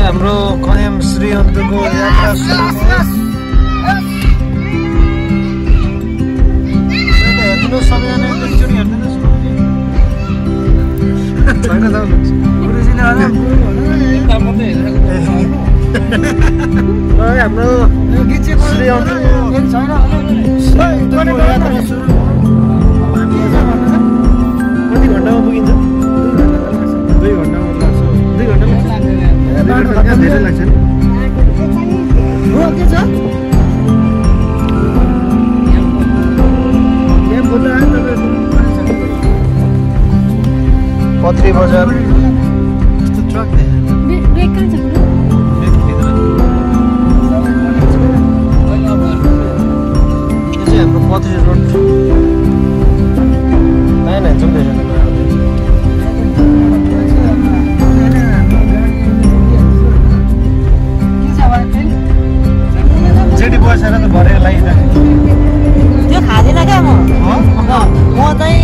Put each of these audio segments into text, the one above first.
हाम्रो कयम श्री अन्तको यात्रा सुरु हेर्नु सबैजना एकचोटि हेर्दैन हाम्रो श्री अन्तको यात्रा सुरु कति घन्टामा पुगिन्छ 2 घन्टामा लाग्छ 2 घन्टा धेरै लाग्छ नि के छ पत्री बजार यस्तो ट्रक हाम्रो पत्री रोड होइन चुम्दैछ जेडी बसेर त भरेको लागिरहेको त्यो खाँदैन क्या म चाहिँ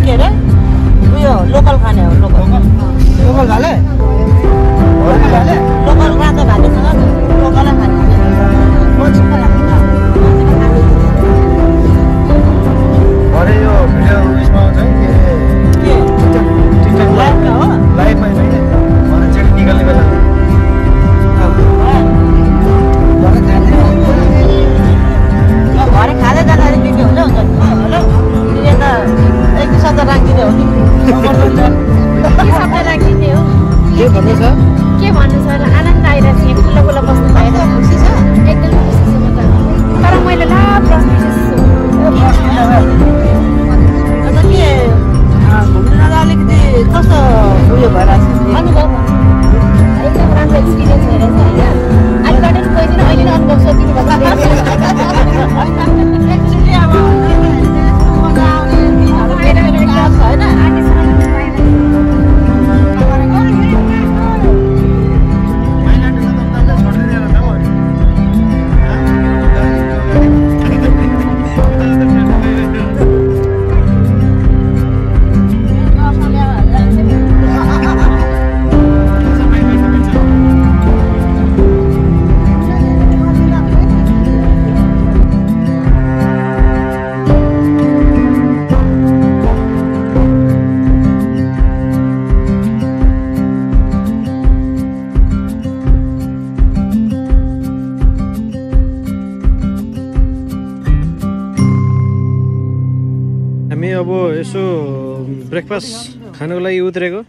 के अरे उयो लोकल खाने हो लोकल भाले लोकल रातो भालेसँग लोकलै खाने भरे यो भिडियो उयसमा चाहिँ के टिकटक लाइभमा हो लाइभमा चाहिँ भरे जेडी निकाल्ने बेला घरे खाँदै जाँदाखेरि बिक्री हुन्छ हेलो तिमीले त एक शब्द राखिदिने हो कि शब्द राखिदिने हो के भन्नु छ आनन्द आइरहेको छ खुल्ला खुल्ला बस्नु पाएर खुसी छ एकदम खुसी छु म त तर मैले ला प्रश्न अन्त के घुम्न जाँदा अलिकति कस्तो उयो भइरहेको छ अनुभव एकदम राम्रो एक्सपिरियन्स भइरहेछ होइन अलिकति पनि गइदिन अहिले नै अनुभव सोधिनु भएको अब यसो ब्रेकफास्ट खानको लागि उत्रेको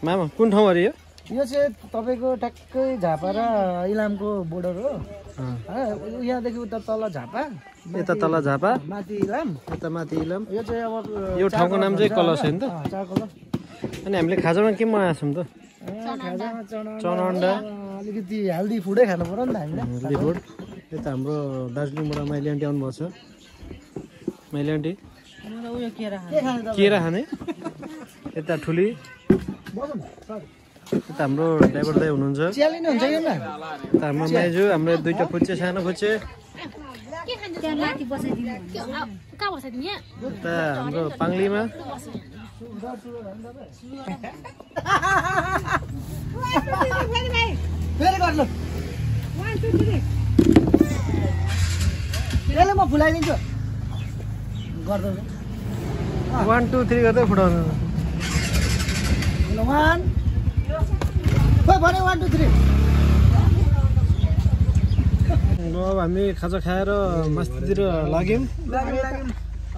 मामा कुन ठाउँ अरे यो चाहिँ तपाईँको ठ्याक्कै झापा र इलामको बोर्डर हो यहाँदेखि उता तल झापा यता तल झापा माथि इलाम यता माथि इलाम यो चाहिँ अब यो ठाउँको नाम चाहिँ कलश हो नि त अनि हामीले खाजामा के मगाएको छौँ त चना अन्डा अलिकति हेल्दी फुडै खानु पर्यो नि त हामीलाई हेल्दी फुड यता हाम्रो दार्जिलिङबाट माइली आन्टी आउनुभएको छ माइली आन्टी केरा खाने यता ठुली यता हाम्रो ड्राइभर दाइ हुनुहुन्छ यता हाम्रो माइजू हाम्रो दुईटा फुच्चे सानो फुच्चे यता हाम्रो पाङ्लीमा म फुलाइदिन्छु 1 2 3 गर्दै फुटाउनु 1 2 3 अब हामी खाजा खाएर मस्तीतिर लाग्यौँ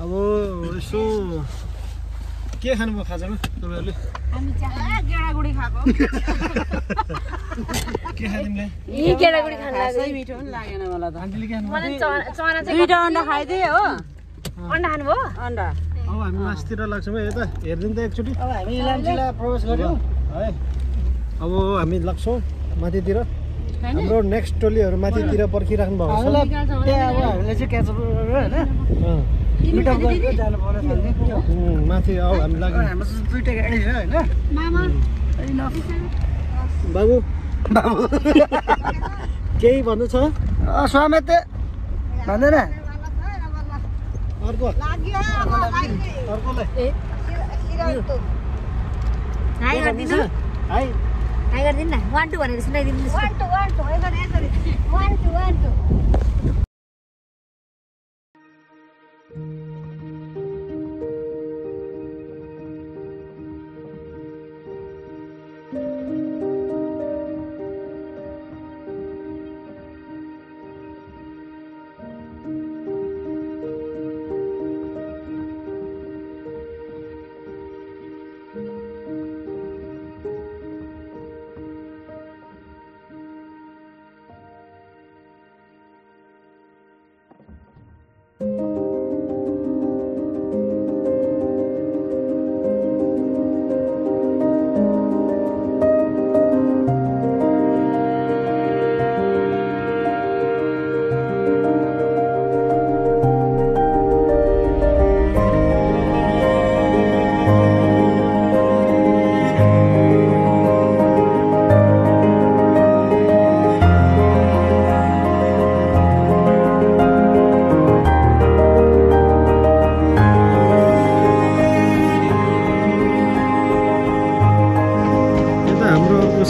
अब यसो के खानुभयो खाजामा तपाईँहरूले गेडागुडी खाएको के खायो तिमीले यी गेडागुडी खान लाग्यो मिठो पनि लागेन मलाई त आन्टीले के खानु मलाई चना चाहिँ दुईटा अन्डा खाइदिए हो अन्डा खानुभयो अन्डा अब हामी मासतिर लाग्छौँ है यता हेरिदिउँ त एकचोटि अब हामी इलाम जिल्ला प्रवेश गर्यौँ है अब हामी लाग्छौँ माथितिर हाम्रो नेक्स्ट टोलीहरू माथितिर पर्खिराख्नु भएको छ त्यहाँ अब हामीले चाहिँ क्याचअप होइन मिटअप गरेर जानु पर्यो माथि अब हामी लाग्यौँ हाम्रो दुईटा गाडी छ होइन बाबु केही भन्नु छ स्वागत भन्दैन अर्को अर्कोलाई गरिदिनु हाई हाई गरिदिनु न 1 2 भनेर सुनाइदिनु 1 2 1 2 यसरी 1 2 1 2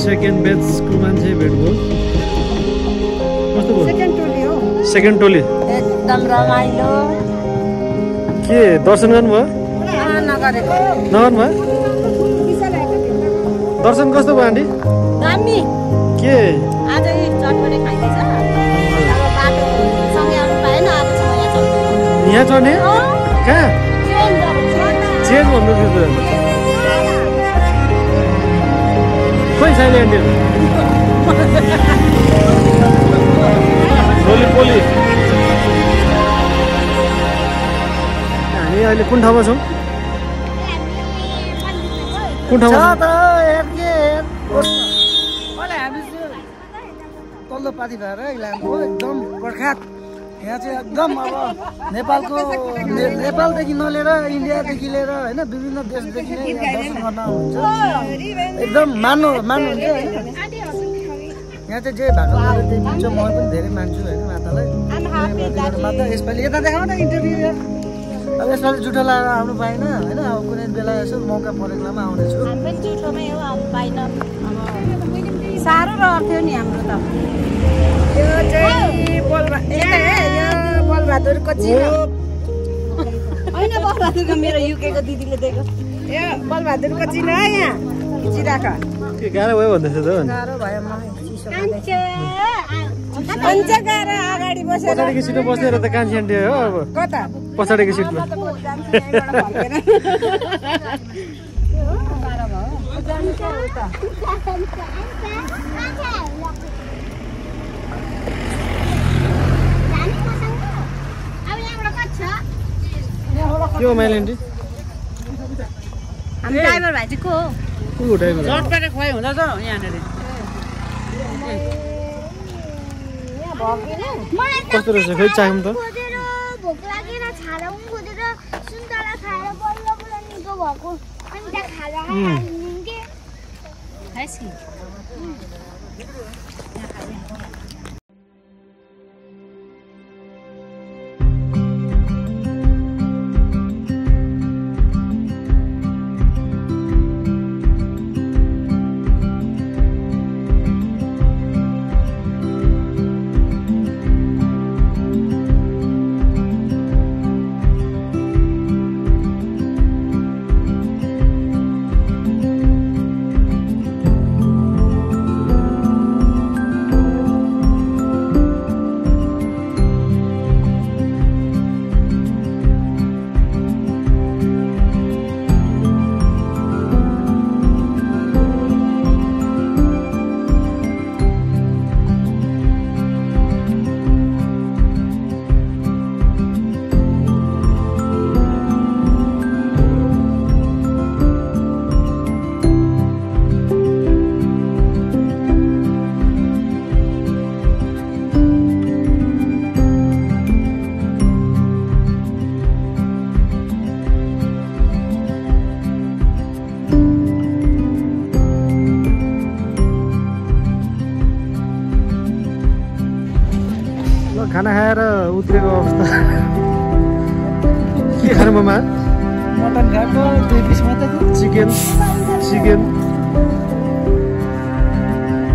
सेकेन्ड ब्याचको मान्छे भेट भयो कस्तो भयो सेकेन्ड टोली हो सेकेन्ड टोली एकदम रमाइलो के दर्शन गर्नुभयो नगरेको नगर्नुभयो दर्शन कस्तो भयो आन्टी दामी के आज चटपटे खाइदैछ अब बाटो सँगै आउनु पाएन अब यहाँ चढ्ने कहाँ चेन भन्नु थियो त खोइ साइली आन्टी पोली पोली हामी अहिले कुन ठाउँमा छौँ कुन ठाउँमा तल्लो पाथी भएर इलामको एकदम प्रख्यात यहाँ चाहिँ एकदम अब नेपालदेखि नलिएर इन्डियादेखि लिएर होइन विभिन्न देशदेखि नै यहाँ दर्शन गर्न आउनुहुन्छ एकदम मान्नुहुन्छ होइन यहाँ चाहिँ जे भएको त्यही हुन्छ म पनि धेरै मान्छु होइन मातालाई माता यसपालि यता देखाउ न इन्टरभ्यू अब यसपालि जुठो लगाएर आउनु पाएन होइन अब कुनै बेला यसो मौका परेको बेलामा आउनेछु जुठोमै हो आउनु पाइन साह्रो रहन्थ्यो नि हाम्रो त यो चाहिँ बलबहादुरको चिनो होइन बलबहादुरको मेरो युकेको दिदीले दिएको यो बलबहादुरको चिनो है यहाँ चिराका के गाह्रो भयो भन्दैछ त गाह्रो भयो मान्छे गएर अगाडि बसेर पछाडिको सिटमा बसेर त कान्छी आन्टी हो अब कता पछाडिको सिटमा के हो माइली आन्टी हाम्रो ड्राइभर भाइ चाहिँ को हो को ड्राइभर झटपटे खुवाइ हुँदैछ यहाँनिर कस्तो रहेछ खै चाख्यौँ त भोक लागेर छाला पनि खोजेर सुन्तला खाएर बल्ल बल्ल निको भएको अनि त्यहाँ खाजा के खाइस् खाना खाएर उत्रेको अवस्था के खानु ममा मटन खाएको 2 पिस मात्रै चिकन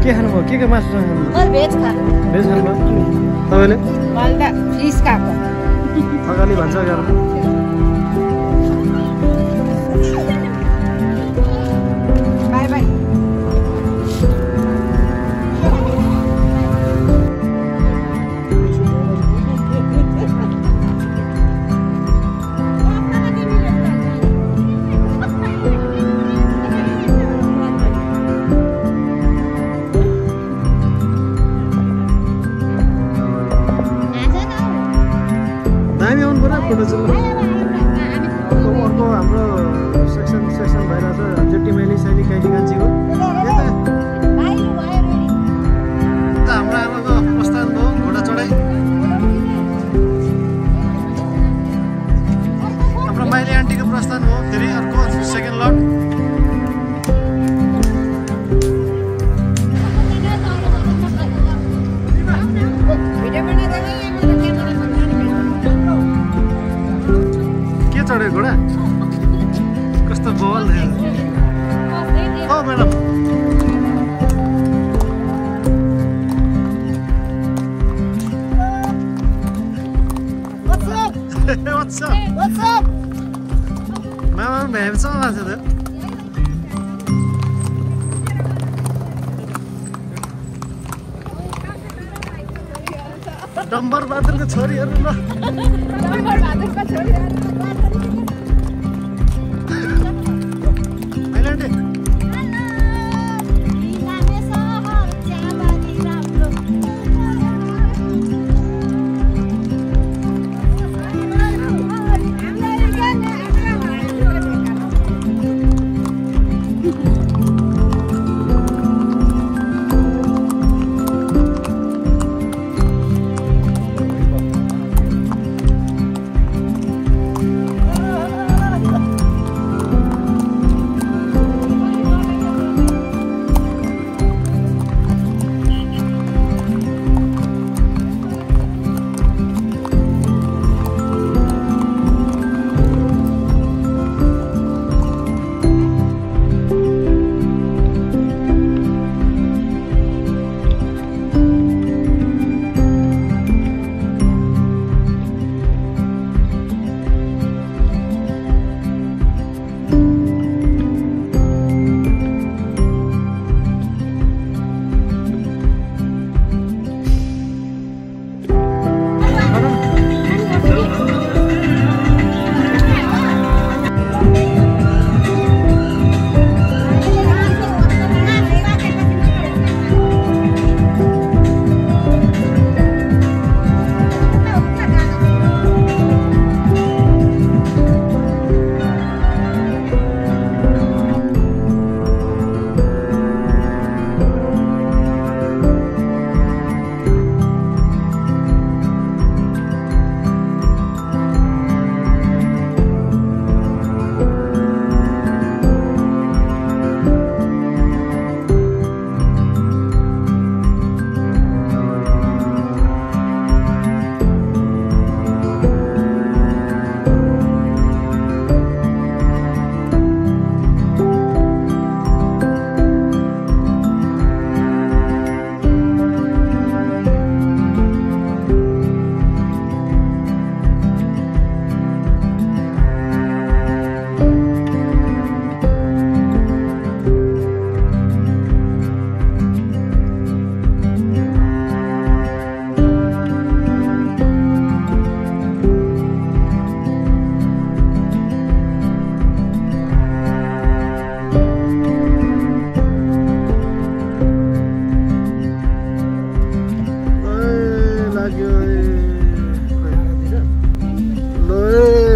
के खानुभयो के मासुसँग खानुभयो भेज भेज खानुभयो तपाईँले मैले फिस खाएको अगाडि भन्छ घरमा बाई बाई दामी आउनु पर्यो फोटो चल्नु अर्को हाम्रो सेक्सन भइरहेछ जेटी मैली शैली काइली कान्छीको यता हाम्रो आमाको प्रस्थान भयो घोडा चढाइ हाम्रो माइली आन्टीको प्रस्थान हो फेरि अर्को सेकेन्ड लट चढ्यो घोडा कस्तो बल म्याडम मामा भ्याएपछि मान्छ त डम्बर बहादुरको छोरीहरू ल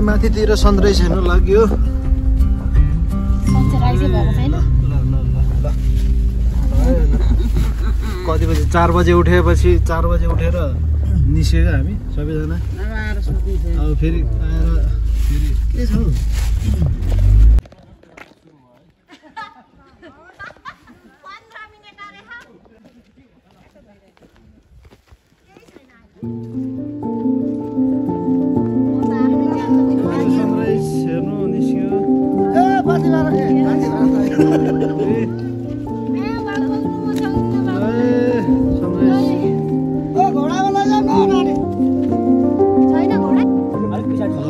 माथितिर सनराइज हेर्नु लाग्यो कति बजे 4 बजे उठेपछि 4 बजे उठेर निस्केको हामी सबैजना अब फेरि आएर फेरि के छ सनराइज हेर्नु निस्क्यो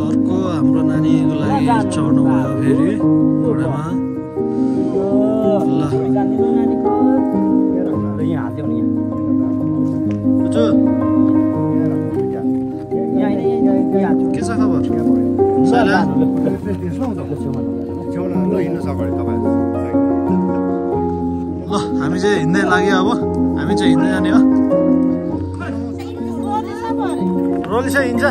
अर्को हाम्रो नानीको लागि चढ्नु भयो फेरि घोडामा के छ खबर ल हामी चाहिँ हिँड्दै लाग्यो अब हामी चाहिँ हिँड्दै जाने हो रोली चाहिँ हिँड्छ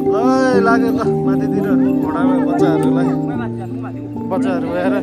ल लाग्यो ल माथितिर घोडामा बच्चाहरू गएर